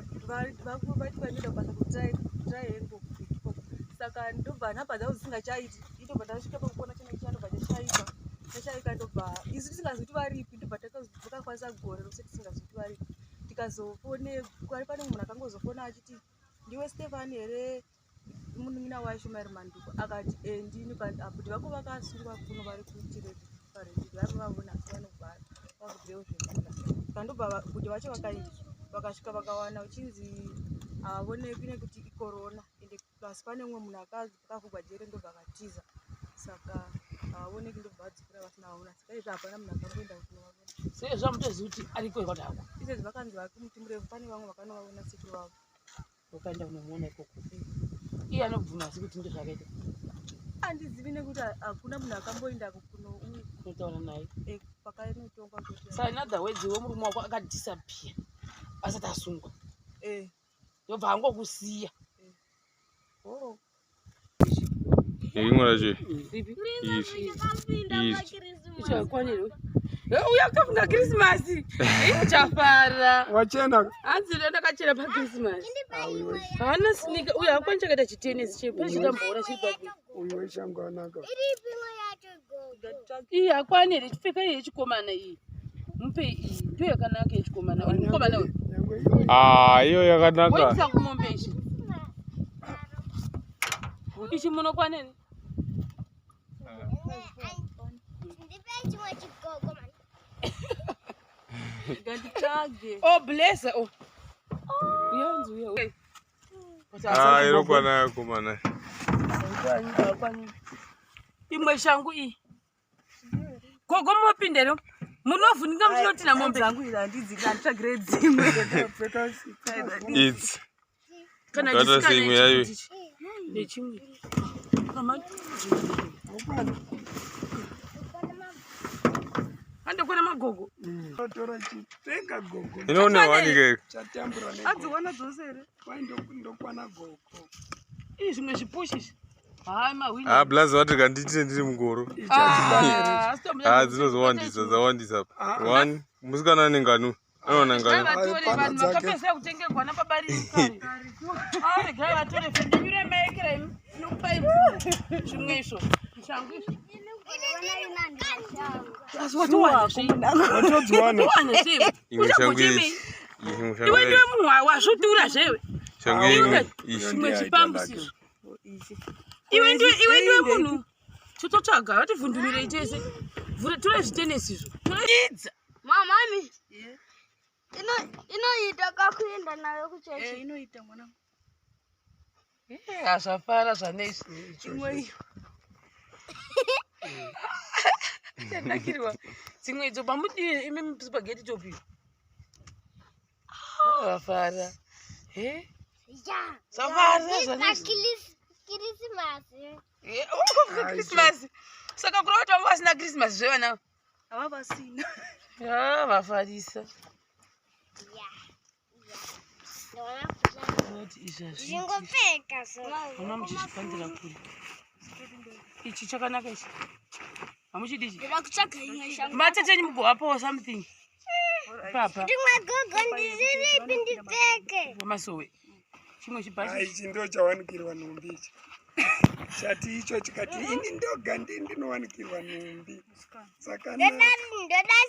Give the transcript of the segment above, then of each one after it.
Ndobva vati vainoenda kubasa kutriangle ikoko. Saka ndobva nhamba dzavo dzisingachaiti, ndobva ndasvika pakuona chana chiya ndobva chashaika. Chashaika ndobva isu tisingazivi kuti varipi, ndobva takakwanisa gore rose tisingazivi kuti varipi. Tikazofone, pane munhu akangozofona achiti ndiwe Stefani here munin'ina waIshumaeri Manduku akati e ndini bhuti vako vakasungwa kuno vari kuchirezi parezi vaiva vavona asi vanobva vakudzirewo zvemunda saka ndobva bhuti vacho vakasvika vakawana uchinzi havonekwi nekuti ikorona ende plus pane umwe munhu akavhugwa jere ndobva akatiza saka havavoneki ndobva vadzokera vasina vaona saka izvo hapana munhu akamboenda kunovaona sezvo amutozivi kuti ariko here kuti hako izvezvi vakanzi vari kumuti murefu pane vamwe vakanovaona sekuru vavo Wakaenda kunomuona ikoko. Iye anobvuma asi kuti ndozvakaita. Andizivi nekuti hakuna munhu akamboenda kunotaura naye. Eh, pakainotongwa kuti. Saka in other words iwe murume wako akadisappear asati asungwa. Eh. Ndobva angokusiya. Eh. Oh. Rimwe racho iri. Iri. Ichakwanirwe. Uya kutofunga Christmas. Uchafara. Wachena. Hanzi ndakachena pa Christmas. Haana sneaker. Uya hakwani chakaita chitennis che. Pane chitambora chiri papi. Uyu weshangu anaka. Iyi hakwani here chipfeka iyi yechikomana iyi. Mupe iyi. Ndiyo yakanaka yechikomana. Uri mukomana uyu. Ah, iyo yakanaka. Woisa kumombe ichi. Ichi munokwana here? Nganditsvage. Oh, blazer. Oh. Uyanzi uya. Ah, inokwana yakomana. Imwe shangu iyi. Gogo mopindero. Munovhunika muchinotina mombe. Dzangu idzi handidzi handitsvagire dzimwe. Idzi. Kana Tata chisikana sei imwe yayo? ichi nechimwe. Mama. Andokwana magogo. Tora chitenga gogo. Inoone wanike. Chatambura ne. Adziwana dzose here? Kwai ndokwana gogo. Ii zvimwe zvipushi izvi. Hayi mahwini. Ah, blazi vati kanditire ndiri mugoro. Ah, Ah, dzinozowandisa, dzawandisa apa. One, musikana ane ngani? Anowana ngani? Vatore vanhu vakapedzisira kutengerwa nababa rini kare. Ah, regai vatore fendinyure maekera imi. Tinokupai zvimwe izvo. Shangu izvo. Asi watowana zvei? Watodziwana. Watowana zvei? Imwe shangu Uchagochemei? iyi. Imwe shangu Iwe iyi. ndiwe munhu wazvotura zvewe. Shangu imwe. Iyi. Chimwe chipambusi izvo. Iwe ndiwe iwe ndiwe munhu. Chototsvaga vativhundunirei tese. Vhura tora zvitenesi izvo. Toidza. Mami, inoita kakuenda nayo kuchechi. Eh, inoita mwana. Eh, hazvafara zvanei Imwe iyo. Chanakirwa. Dzimwe idzo pamudii imi spaghetti topi. Vafara. He? Ya. Zvafara zvanei. Kirisimasi. Eh, oh, Christmas. Saka kureva kuti vanga vasina Christmas zvevana. Hava vasina. Ah, vafarisa. Ya. Unoti izvi hazviiti. Zvingopfeka so. Mama muchizvipandira kure. Ichi chakanaka ichi. Hamuchidi ichi. Ndinoda kutsvaga imwe shangu. Matete enyu mugovapawo something. Papa. Rimwe gogo ndiziripi ndipfeke. Masowe. Chimwe chibhachi. Ichi ndo chawanikirwa nhumbi ichi. Chati icho chikati ini ndoga ndi ndinowanikirwa nhumbi. Saka Ndoda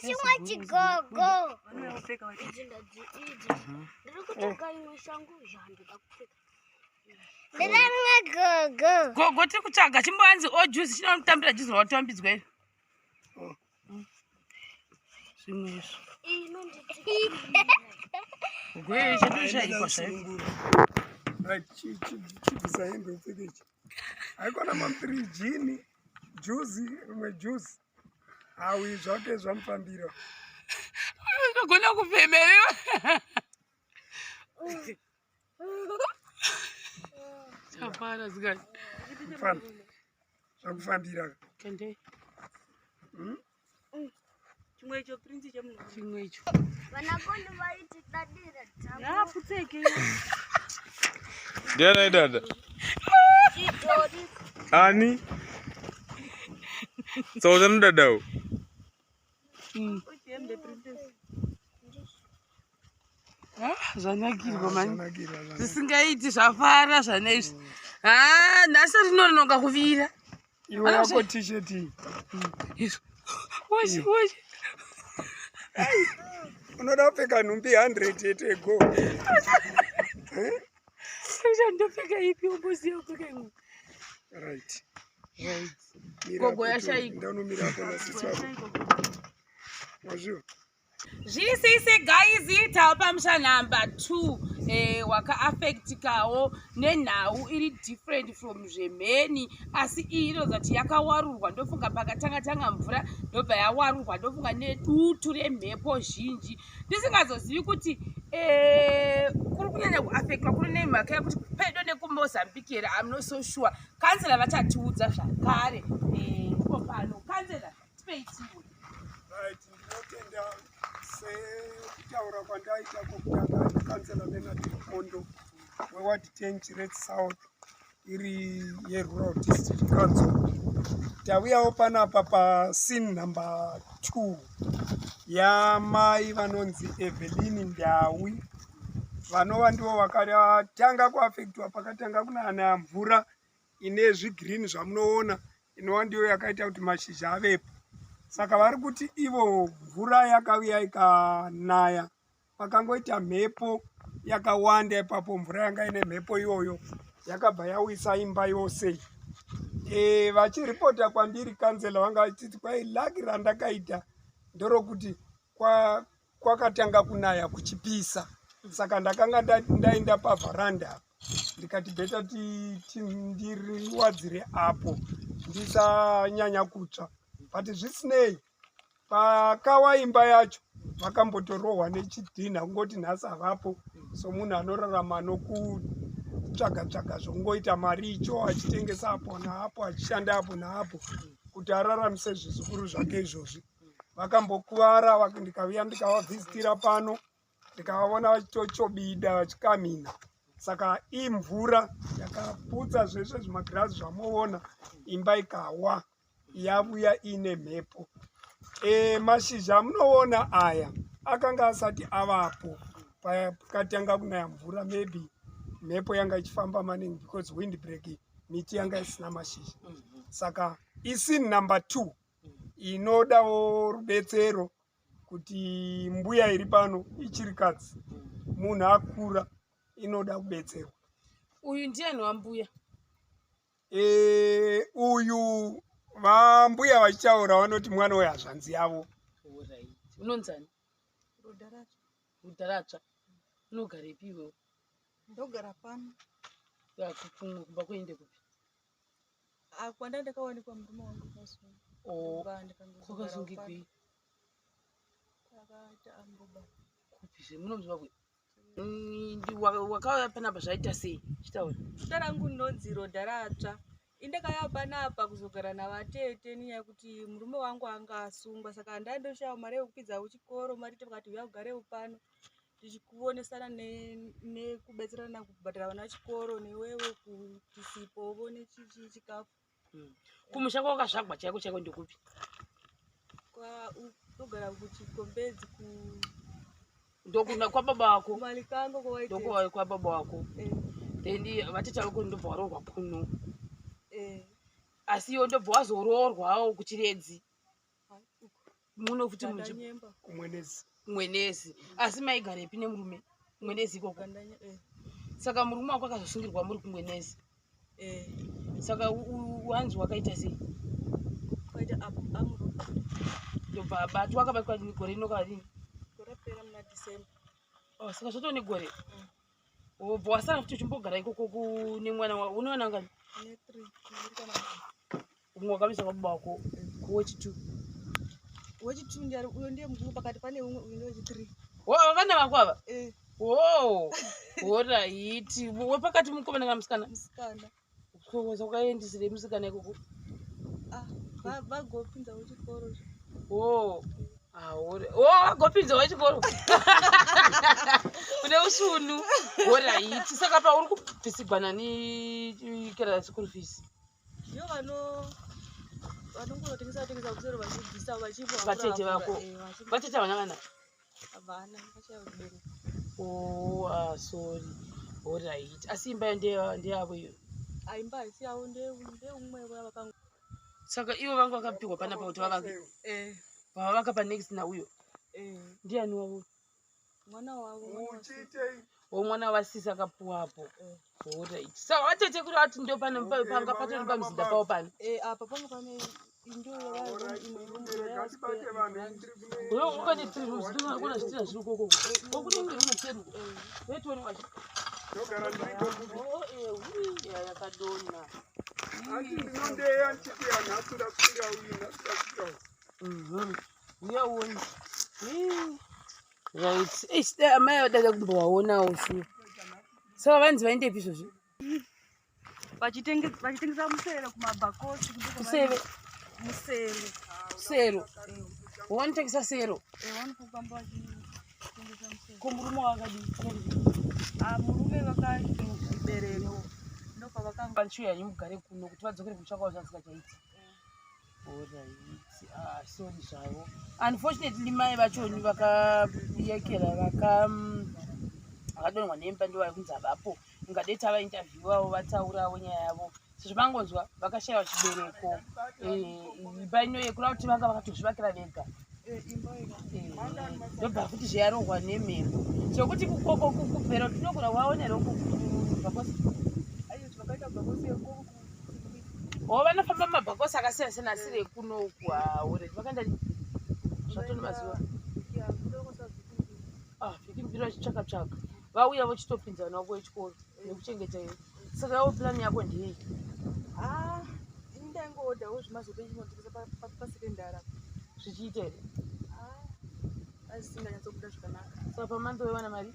chimwe chigogo. Vanouya vopfeka vati. Idzi ndadzi idzi. Ndiri kutsvaga imwe shangu yandoda kupfeka. Ndoda rimwe gogo. Gogo tiri kutsvaga chimboanzi o juice chinotambira juice rwatambidzwa iri. Zvimwe izvo. Gogo chatoshaikwa zvayo. Right, chibvisa hembe upfeke ichi. Haikona mampirijini, juzi, rimwe juzi. Hawi zvake zvamufambira. Unogona kufemerewa. Chapara zikani. Kufamba. Zvakufambira. Kende. Chimwe icho prince chemunhu. Chimwe icho. Vanakoni vaiti dadira dzangu. Ngaapfutseke. Ndiani aidada? Chidhori. Ani? Saka uchanodadawo? Hembe princess. Ah, zvanakirwa mani. Zvanakirwa, zvanakirwa. Zvisingaiti zvafara zvana izvi. Ha, nhasi rinonoka kuvira. Iwe yako t-shirt iyi. Izvo. Woshi, woshi. Unoda kupfeka nhumbi 100 at a go. Saka ndopfeka ipi umboziva kupfeka imwe. Right. Right. Mira Gogo apo, yashaikwa. Ndanomira apo nasisi vako. Wazviwa? Zvirisise guys, tava pamusha number 2 wakaafectikawo nenhau iri different from zvemheni, asi iyi inoratidza kuti yakawarurwa. Ndofunga pakatanga tanga mvura ndobva yawarurwa, ndofunga nedutu remhepo zhinji. Ndisingazozivi kuti kuri kunyanya kuafectwa kuri nemhaka yekuti pedo nekuMozambique here. I'm not so sure. Kansela vachatiudza zvakare. Ipo pano kansela, tipei tiwe. Right, ndinotenda. Sekutaura kwandaita kwokutanga, ndikansela Leonard Mukondo weward 10 Chiredzi South, iri yeRural District Council. Tauyawo panapa pascene number 2 yamai vanonzi Evelyn Ndawi, vanova ndivo vakatanga kuafectwa pakatanga kunaya mvura ine zvigreen zvamunoona, inova ndiyo yakaita kuti mashizha avepo. Saka vari kuti ivo mvura yakauya ikanaya, pakangoita mhepo yakawanda ipapo, mvura yanga ine mhepo iyoyo yakabva yawisa imba yose. Vachiripota kwandiri kansela, vanga vachiti kwai luck randakaita ndorokuti kwakatanga kunaya kuchipisa, saka ndakanga ndaenda pavharanda, ndikati better ndiriwadzire apo ndisanyanya kutsva. But zvisinei, pakawa imba yacho vakambotorohwa nechidhinha. Kungoti nhasi havapo, somunhu anorarama nokutsvaga tsvaga zvongoita mari icho, achitengesa apo naapo, achishanda apo naapo kuti araramise zvizukuru zvake izvozvi. Vakambokuvara, ndikauya ndikavavhizitira pano, ndikavaona vachitochobida vachikamhina. Saka imvura yakaputsa zveshe zvimagirazi zvamuona, imba ikawa yavuya ine mhepo. Mashizha amunoona aya akanga asati avapo pakatanga kunaya mvura. Maybe mhepo yanga ichifamba maningi because wind break, miti yanga isina mashizha. Saka iscene number 2 inodawo rubetsero, kuti mbuya iri pano ichirikadzi, munhu akura, inoda kubetserwa. Uyu ndiani wambuya? Uyu vambuya vachitaura vanoti mwana wehazvanzi yavo. Alright. Unonzani? Rudharatsva. Rudharatsva. Unogarepi iwewe? Ndogara pano. Ya, kumwe kumba kuende kupi? Ah, kwanda ndakawanikwa murume wangu kasunga. O, Kwakasungigwei? kwakasungigwei? Akaita ambuba. Kupi zve muno muZimbabwe? Wakauya panapa zvaita sei? Chitaura. Zita rangu ndinonzi Rodharatsva. Indakauya panapa kuzogara navatete nenyaya yekuti murume wangu anga asungwa, saka ndaindoshayawo mari yekukwidzawo chikoro. Mari vakati uya ugarewo pano tichikuonesana nekubetserana kubhadhara vana chikoro, newewe kutisipovo nechichi chikafu. Kumusha kwakazvagwa chaiko chaiko ndekupi? Ndogara kuChikombedzi ku Ndokuna kwababa wako? Kumalikango kwawaitete. Ndokwa kwababa wako? Eh. Then vatete vako ndobva waroorwa kuno? Eh. Asi iwe ndobva wazoroorwawo kuChiredzi? Hai, uko. Muno futi? Gandanyemba. KuMwenezi. Mwenezi. Asi maigarepi nemurume? Mwenezi ikoko? Gandanye, eh. Saka murume wako akazosungirwa muri kuMwenezi? Eh. Saka wanzi wakaita sei? Kwaita amuro. Ndobva abatwa. Akabatwa gore rino kadini? Gore rapera muna December. Oh, saka zvatova negore. Wobva wasara futi uchimbogara ikoko kune mwana une vana ngani? Ne 3 kana. Umwe wakamisa kwababa wako, kuwechi2? Wechi2 ndiari uyo, ndiye mukuru pakati pane umwe uyu, ndewechi3. Vana vako ava? Eh. Wo, alright. Wepakati mukomana kana musikana? Musikana. Wakaendesere musikana ikoko? Ah, vagopinzawo chikoro. Wo, o wagopinzawo chikoro, une usunu. Alright, saka pauri kubvisigwa nani kera school fees? Ndiyo vanongotengesa tengesa kusero vachibvisa vachipo. Vatete vako? Vatete havana vana? Havana, vachaya kubereka. Oh, ah, sorry. Alright. Asi imba iyo ndeyavo iyo. Ah, imba haisi yavo ndeumwe vavakanga. Saka ivo vanga vakapihwa panapa kuti vavake. Eh. Vavaka pa next nauyo. Eh. Ndiani wavo? Mwana wavo. Uchiitei? O mwana wasisi akapuwa apo. Eh. Alright. Saka vatete kuti vati ndo pano panga patori pamuzinda pavo pano. Eh, apa panga pane yakadonha ati ndinondeya ndichiti nhasi ndasvikira uyu nhasi ndasvikira uyu uya uone right eish dai amai vadada kumbovaonawo shuwa saka vanzi vaendepi izvozvi Vachitengesa musero kumabhakosi. Museve. Musero. Sero. Wanotengesa sero. Eh, vanofamba vachitengesa musero. Ko murume wakadii? Ah, murume vakabereko. Ndopavakanga. Panchiuya henyu mugare kuno kuti vadzokere kumusha kwavo zvasingachaiti. Alright. Ah, sorry zvavo. Unfortunately mai vachoni vakayekera vaka vakadonhwa nemba ndivo vari kunzi havapo. Ungadai tava interviewawo vataurawo nyaya yavo sezvo vangonzwa vakashaiwa chibereko eh, imba ino yekura kuti vanga vakatozvivakira vega Eh, eh, ndobva futi zveyarohwa nemhepo zvekuti kukoko kukupera tinogona kuvaonera kubhakosi o vanofamba mumabhakosi akasiyana siyana asiri ekunoku aore vakaenda zvatoni mazuva ah, vhiki mbiri vachitsvaka tsvaka vauya vochitopinza vana vako vechikoro nekuchengeta iwe saka yavo plan yako ndeyei ah, ini ndaingoodhawo zvimazope ndinotengesa pasekendara zvichiita here ah, azvisinganyatsobuda zvakanaka saka pamanzi waiwana mari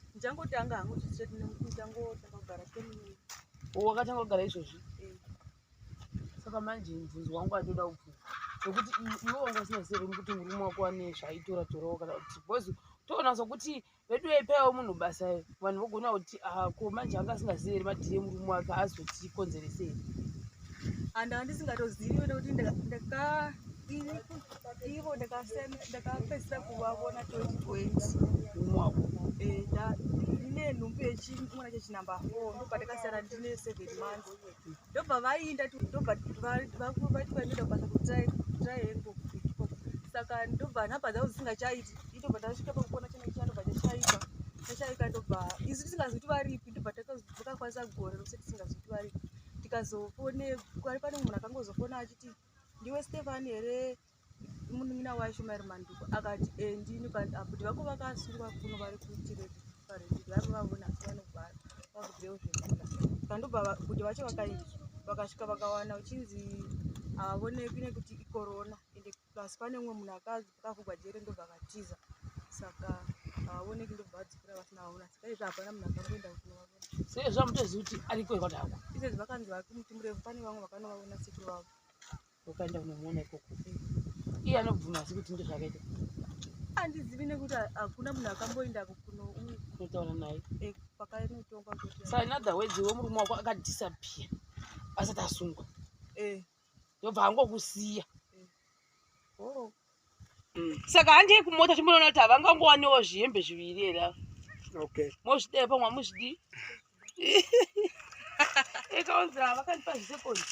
ndichangotanga hangu ndichangotanga kugara chitominei wakatanga kugara izvozvi eh. Saka manje mubvunzo wangu atoda kubvunza wekuti iwe wanga usingazivi here kuti murume wako ane zvaaitora torawo kana kuti because toona sokuti vedu veipaiwo munhu basa vanhu vogona kuti ah, ko manje anga asingazivi here madhiri emurume wake azotikonzerese here and andisingatozivi nekuti ndaka ivo ndakapedzisira kuvavona 2020 murume wako eh, ndine nhumbu yechimwana chechinumber 4 ndopandakasiyana ndine 7 months ndobva vainda ndobva vati vainoenda kubasa kutriangle saka ndobva nhamba dzavo dzisingachaiti indobva ndasvika pakuona chana chiya ndobva chashaika chashaika ndobva isu tisingazivi kuti varipi ndobva takakwanisa gore rose tisingazivi kuti varipi tikazofone kwari pane munhu akangozofona achiti ndiwe Stefani here munin'ina waIshumaeri Manduku akati e ndini kuti vako vakasungwa kuno vari kuchirezi parendiri vari vavona asi vanobva vakudzirewo zvemunda saka ndobva kuti vacho vakasvika vakawana uchinzi havavonekwi nekuti ikorona ende plus pane umwe munhu akavhugwa jere ndobva akatiza saka havavoneki ndobva vadzokera vasina vaona saka izvi hapana munhu akamboenda kunovaona saka izvi amutozivi kuti ariko here kuti hako izvezvi vakanzi vari kumuti murefu pane vamwe vakanovaona sekuru vavo ukaenda kunomuona ikoko iye anobvuma asi kuti ndo zvakaita handizivi nekuti hakuna munhu akamboenda kunotaura naye eh, pakanotongwa kuti sa in other words iwe murume wako akadisappear asati asungwa eh. ndobva angokusiya eh. oh. Saka handei kumota timbonoona kuti havangangowanewo zvihembe zviviri here ava. Okay. Mozvidai pamwe hamuzvidii. Ekaunzi vakandipa zvisekondi.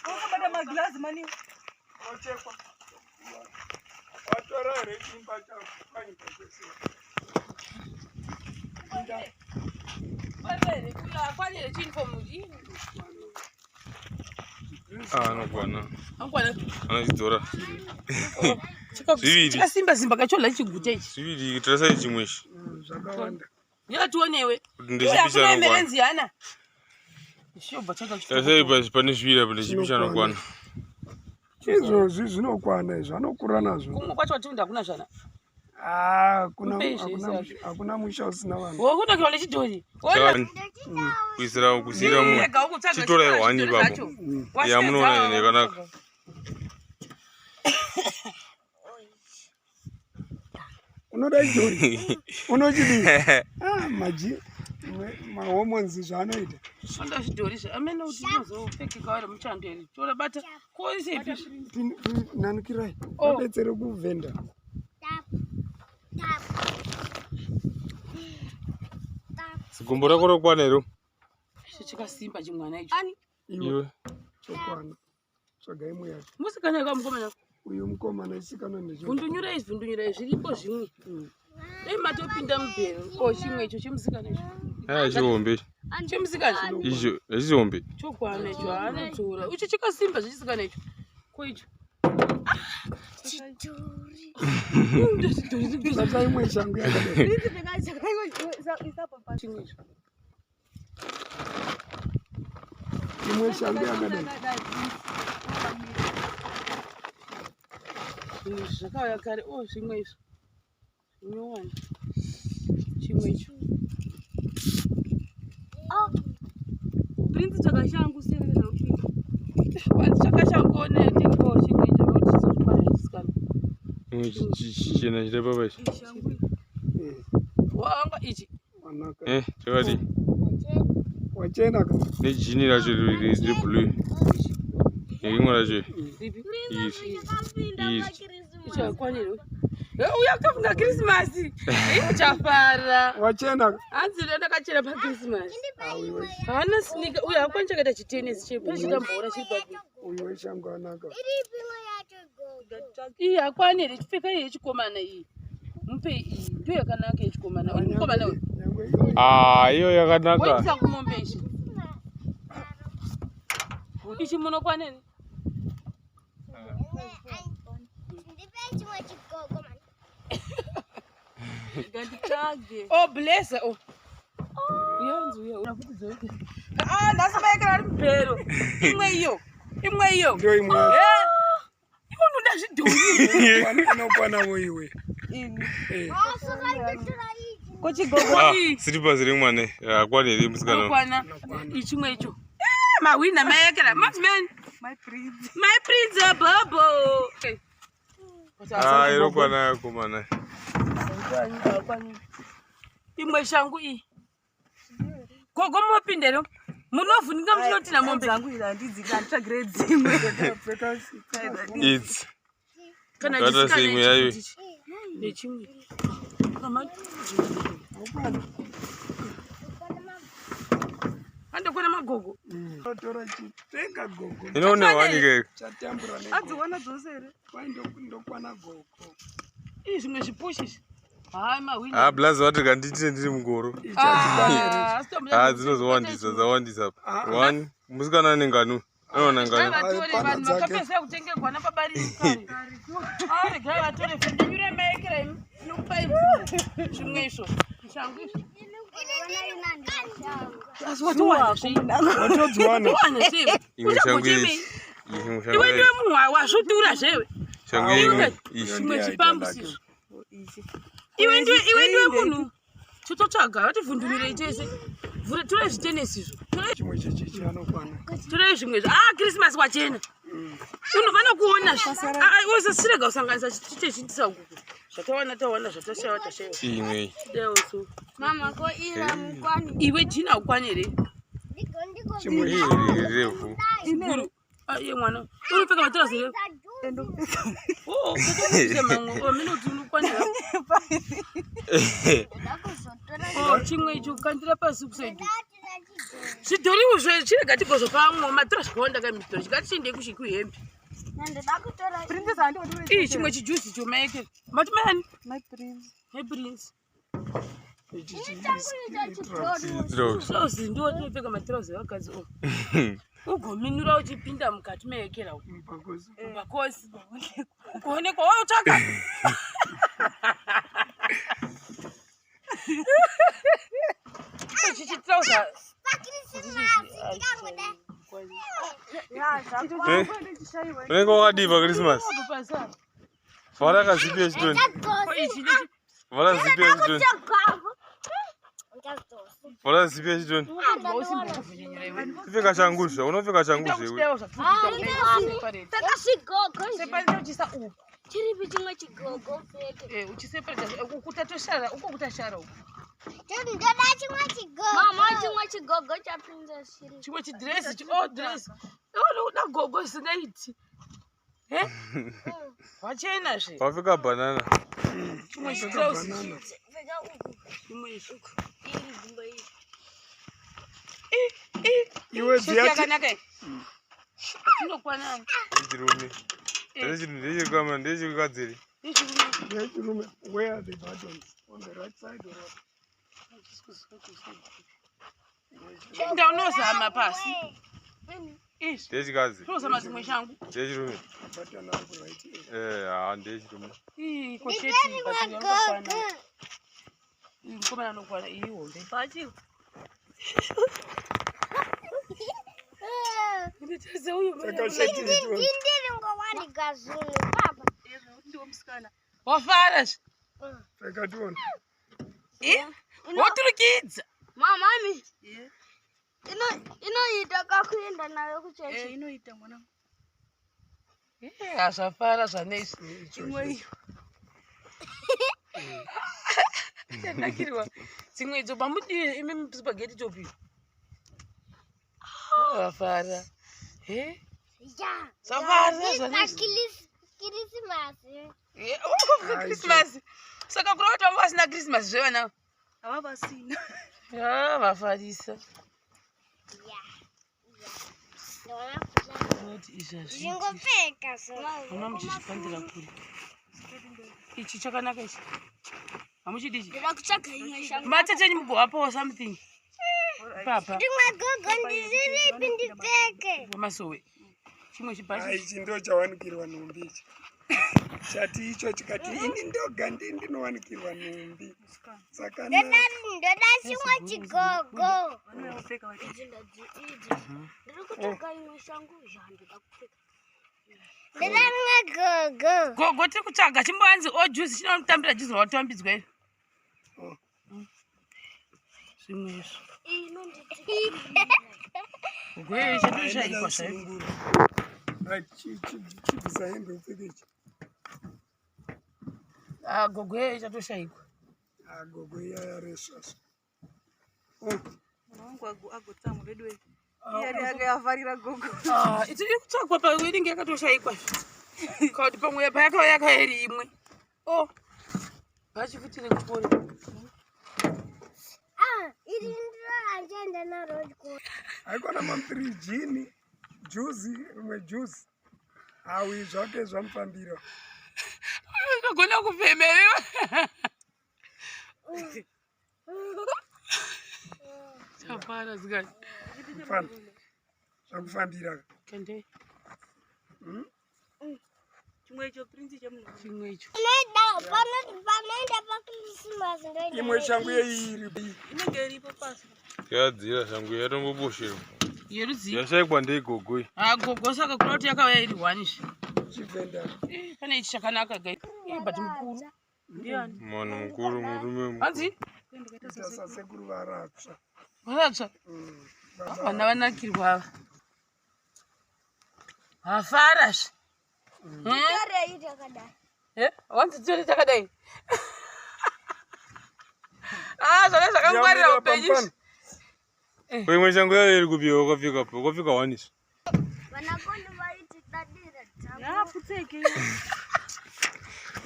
Wakabata magirazi mani. Ochekwa. Watora here chimba chako panyika kwese. Akwane here chiuniform iyi? Ah, anokwana. Anokwana. Anochidzora. Zviviri. Chakasimba simba kachola chiguta ichi. Zviviri tarasai chimwe ichi. Zvakawanda. Yakationewe. Kuti ndechipi chanokwana. Merenzi yana. Shobva chaita Tarasai pasi pane zviviri apa ndechipi chanokwana. Izvozvi zvinokwana izvi anokura nazvo. Kumwe kwacho watunda hakuna zvana. Ah, hakuna hakuna musha usina vanhu. Wokunakirwa nechidhori. Kuisira kusira mumwe. Chitorai one ipapo. Ya munoona ine yakanaka. Unoda chidhori? Unochidii? Ah, maji. Mahormones zvaanoita. Shonda zvidhori zve amene kuti tinozopfekeka vari muchando here. Tora bata koisepi. Nanukirai. Oh. Vabetsere kuvhenda. Tap. Tap. Tap. Zigumbo rako rokwana here? Chakasimba chimwana icho. Ani. Iwe. Chokwana. Tsvaga imwe yacho. Musikana yakamukomana. Uyu mukomana chisikana ndecho. Vhundunyurai vhundunyurai zviripo zvimwe. Dai matopinda mubhero. O chimwe icho chemusikana icho. Aya chihombe. Chemusikana. Icho, hachihombe. Chokwana icho haanotora. Icho chakasimba zvechisikana icho. Ko icho. Chidhori. Tsvaga imwe shangu yakadai. Chimwe icho. Imwe shangu yakadai. Zvimwe zvakauya kare. O zvimwe izvo. Zvinyowani. Chimwe icho. Oh. Prince tsvaga shangu siyana nezvauri kuita. Chakashangone ndingo chimwe icho nokuti chizokwana zvechisikana. Imwe chichena chiri papa ichi. Shangu iyi. Eh, Wanga ichi. wanaka. Eh, chakadii? Wachena ka. Nejini racho reblue. Nerimwe racho Ripi. iri. Iri. Icho hakwanirwe. Uya kutofunga Krisimasi. Uchafara. Wachena ka. Hanzi ndo ndakachena paKrisimasi. Ah, uyu we- Haana sneaker. Uyu hakwani chakaita chitenesi chiri pane chikamboora chiri papi. uyu weshangu anaka. Iripi imwe yacho gogo? Iyi hakwani here chipfeka iyi yechikomana iyi. Mupe iyi ndiyo yakanaka yechikomana. Uri mukomana uyu. Nyangwe iyoyo. Ah, iyo yakanaka. Woitisa kumombe ichi. Ichi munokwana here? Ndipe chimwe chigogo mani. Nganditsvage. Oh blazer oh. Uyanzi uya unakuti Ah nhasi maekera ari mubhero. Imwe iyo. Imwe iyo. Ndiyo imwe yacho. Eh. Iwe unoda zvidhori. Inokwanawo iwe. Ini. Eh, Oh, saka ndotora ichi. Ko chigogo Ah, silippers remwana. Hakwani here musikana. Unokwana. Ichimwe icho. Eh, mahwina maekera. Maxman. my prince. My prince Bobo. Ah, inokwana yakomana. Imwe shangu iyi. Gogo mopindero. Munovhunika muchinotina mombe. Dzangu idzi handidzi handitsvagire dzimwe. pfeka Idzi. Kana Ngata chisikana seimwe ichi yayo. ichi. Nechimwe. Mama. Andokwana magogo. Tora chitenga gogo. Inoone wani ke. Chatambura negogo. Adziwana dzose here? Kwai ndokwana gogo. Ii zvimwe zvipushi izvi. Hayi mahwina. Ah, blazi vati kanditire ndiri mugoro. Ah, Ah, dzinozowandisa, dzawandisa. One, musikana ane ngano. Anowana ngano. vatore Hapana vanhu dzake. vakapedzisira kutengerwa nababarikare regai vatore vhindinyure maekera imi nokupai zvimwe izvo shangu izvo asi watowana zvei Watodziwana. towana zvei Imwe shangu uchagochemei iyi. Imwe shangu iwe iyi. ndiwe munhu wazvodhura zvewe Shangu imwe. Iyi. zvimwe zvipambusi izvo iwe ndiwe iwe ndiwe munhu chototsvaga vativhundunurei tese torai zvitenesi izvo Torai- Chimwe chechichi anokwana. torai zvimwe izvo ah krisimasi wachena unofana kuona usasirega kusanganisa chitechitisa ukuku zvatawana tawana zvatashaiwa tashaiwa Imwe iyi. Daiwo Mama ko ira mukwani. iwe jina ukwane here Ndiko ndiko. Chimwe Iyi iri refu. guru iye mwana unopfeka matirauzi here mamwe amene kuti unokwanira Ndakuzotora Oh, chimwe icho kandira pasi kusaidi ndati zvidhori izvo chirega tigozvo pamwe matura zvakawanda kamidhori chikatichiendei kuhembe Ndandoda kutora Princess handi ii chimwe chijuzi chomaeke mati mayani My prince. meprince Ichi chidhori. Trousers. trauzi ndiwo tinopfeka matirauzi evakadzi o ugominura uchipinda mukati meekera umu Mupakosi. makosi ugoonekwa wautsvaka ichi chitrauza Pakrisimasi ndikangoda. Eh? Unenge wakadii paChristmas? Vhara kazipi yechitoni. ichi nechi Vhara zipi yechitoni. Ndadzosa. Vhara zipi yechitoni. Pfeka shangu zve. Unopfeka shangu zve. Pfeka chigogo. separate uchisa uku Chiripi chimwe chigogo pfeke. uchiseparate uku tatoshara uko kutashara uku Ndoda chimwe chigogo. Mama, chimwe chigogo chaPrincess chiri. Chimwe chidress, oh dress. Unoda gogo isingaiti. Eh? Wachena zve. Wapfeka banana. Chimwe chitrouse. Banana. Pfeka uku. Chimwe ichi. Iri gumbo iri. Iwe Sheti dziya yakanaka iyi. Inokwana. Ndechirume. Ndechikama ndechikadziri. Ndechirume. Ndechirume. Where are the buttons? On the right side or what? Chinda unozama pasi. Izvi. Ndechikadzi. Unozama dzimwe shangu. Ndechirume. Button ari ku right. Eh, ha ndechirume. Ii, ko sheti Ndidari but inokwana. magogo. Iyi mukomana anokwana iyi hombe. Bhachi. Nditadze uyu Pfeka sheti iri. Ndindiri ngowani gazulu baba. Ndiwo musikana. Wafara zve. Pfeka tione. Eh? Woturikidza. Mama mi. Yeah. Ino inoita kakuenda nayo kuchechi. Eh, inoita mwana. Eh, hazvafara zvanezvi. Imwe iyo. Chanakirwa. Dzimwe idzo pamudii imi spaghetti topi. Vafara. Eh? Ya. Zvafara zvanezvi. Christmas. Eh, oh, Christmas. Saka kureva kuti vanga vasina Christmas zve vana. Hava vasina. Ah, vafarisa. Ya. Ya. Ndona kudai. Kuti izvi hazviiti. Zvingopfeka so. Mama muchizvipandira kure. Ichi chakanaka ichi. Hamuchidi ichi. Ndinoda kutsvaga imwe shangu. Matete mugowapawo something. Papa. Rimwe gogo ndizviripi ndipfeke. Pamasowe. Chimwe Ah, chibhachi. ichi ndo chawanikirwa nhumbi ichi. Chati icho chikati ini ndoga ndi ndinowanikirwa nhumbi. Saka Ndoda ndoda chimwe chigogo. Vanouya kupfeka vachi. Idzi ndadzi idzi. Ndiri kutsvaga imwe shangu zvandoda kupfeka. Ndoda rimwe gogo. Gogo tiri kutsvaga chimboanzi o juice chinotambira juice rwatoambidzwa iri. Oh. Zvimwe izvo. Inonditi. Gogo iyoyo chatoshaikwa zvayo. Right, chibvisa hembe upfeke ichi. Ah, gogo iyoyo chatoshaikwa. Ah, gogo iya yaresvasva. Oh, Mwana wangu agotsamwa vedu wee. Iye ari akayafarira gogo. Ah, iti iri kutsvagwa pa inenge yakatoshaikwa. Kana kuti pamwe payakauya yakauya iri imwe. Oh. Bhachi futi rekuchikoro. Ah, iri ndiro randienda naro chikoro. haikona mamupiri jini juzi rimwe juzi hawi zvake zvamufambira Unogona kufemerewa. Chapara zikani. mufana zvakufambira Kande Chimwe icho prince chemunhu. chimwe icho. Panoenda panoenda paKrisimasi ndoenda. imwe shangu yeiri Inenge iripo pasi. Yadzira shangu yatomboboshera. Yerudzi. Yashaikwa ndeigogo iyi. Ah, gogo saka kuda kuti yakauya iri one izvi. chivhenda Eh, Pane ichi chakanaka gai. Eh, but mukuru. Ndiani? Munhu mukuru murume mukuru. Hanzi Ndikaita kuita sasekuru varatsva varatsva. Mm, Vana vanakirwa ava. Vafara zve. Eh? Torei takadai. Eh, wanzi tione takadai. Ah, zvana zvakangwarira Yamira upenyu. pamufana. Ko imwe shangu yayo iri kupi wakapfeka wakapfeka one izvi. Vanakoni vaiti dadira dzamu. Ya pfutseke.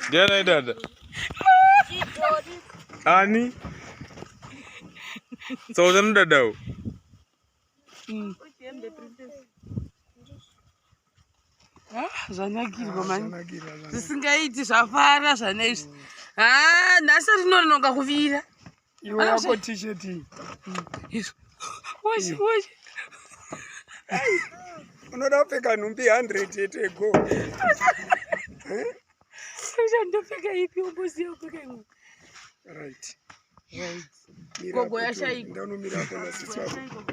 Ndiani aidada? Chidhori. Ani? Saka uchanodadawo. Hembe princess. Ah, zvanakirwa mani. Zvanakirwa, zvanakirwa. Zvisingaiti zvafara zvana izvi. Ah, nhasi rinononoka kuvira. Iwe yako t-shirt iyi Izvo. Washi, washi. unoda kupfeka nhumbi 100 yete go. Ndopfeka ipi umboziva kupfeka imwe. Right. Right. Mira Gogo apo yashaikwa. Ndanomira apo nasisi wako.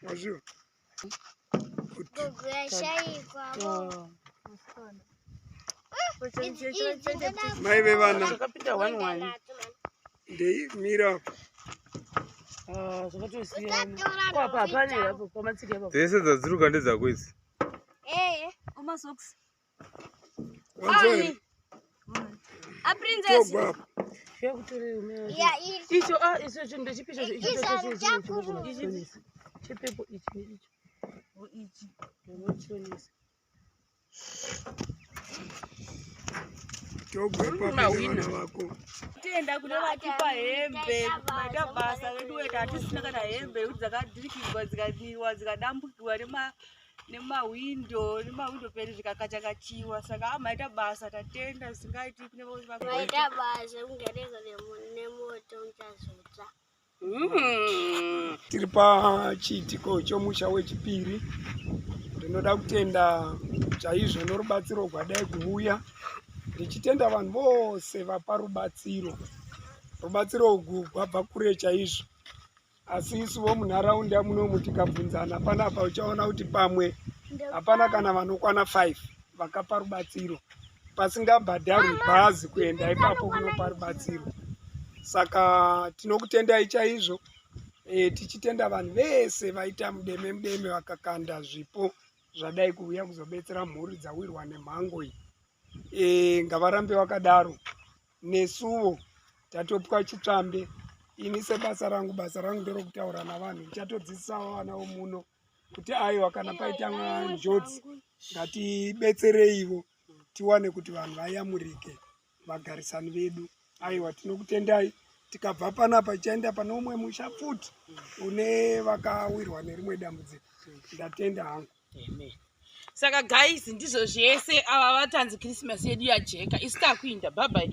Wazviwa? Gogo yashaikwa. Oh. Idzi idzi ndoda Mai vevana Zvakapinda one one. nadzo mani. ndeimira apo. Ah, zvakatosiyana. Usatora Ko apa hapana here nhumbi apo pamatsika ipapo. Dzese dzadziruka ndedzako idzi. Eh. Umasocks. Wanzwa here? A princess. Togwa apo. Icho ah, icho chinhu ndechipi icho icho chepepo ichi neicho ichi ndochionesa Togwepavana vako. Tenda kune vatipa hembe maita basa vedu weta hatisina kana hembe yekuti dzakadirikidzwa dzikadiwa dzikadambukiwa nemahwindo nemahwindo peni zvikakachakachiwa saka amaita basa tatenda zvisingaiti kune maita basa kungereko nemoto muchazotsva. Tiri pachiitiko chomusha wechipiri. Ndinoda kutenda chaizvo norubatsiro rwadai kuuya, ndichitenda vanhu vose vapa rubatsiro. Rubatsiro urwu rwabva kure chaizvo, asi isuwo munharaunda munomu tikabvunzana panapa uchaona kuti pamwe hapana kana vanokwana 5 vakapa rubatsiro pasingabhadharwi bhazi kuenda ipapo kunopa rubatsiro. Saka tinokutendai chaizvo e, tichitenda vanhu vese vaita mudeme mudeme vakakanda zvipo zvadai kuuya kuzobetsera mhuri dzawirwa nemhango iyi. E, ngavarambe vakadaro. Nesuwo tatopwa chitsvambe. Ini sebasa rangu, basa rangu nderokutaura navanhu, ndichatodzidzisawo vana vomuno kuti aiwa kana paita njodzi ngatibetsereivo tiwane kuti vanhu vayamurike vagarisani vedu. Aiwa tinokutendai. Tikabva panapa tichaenda pane umwe musha futi une vakawirwa nerimwe dambudziko. Ndatenda hangu. Amen. Saka guys ndizvo zvese ava vatanzi Christmas yedu yajeka isu takuinda bye bye.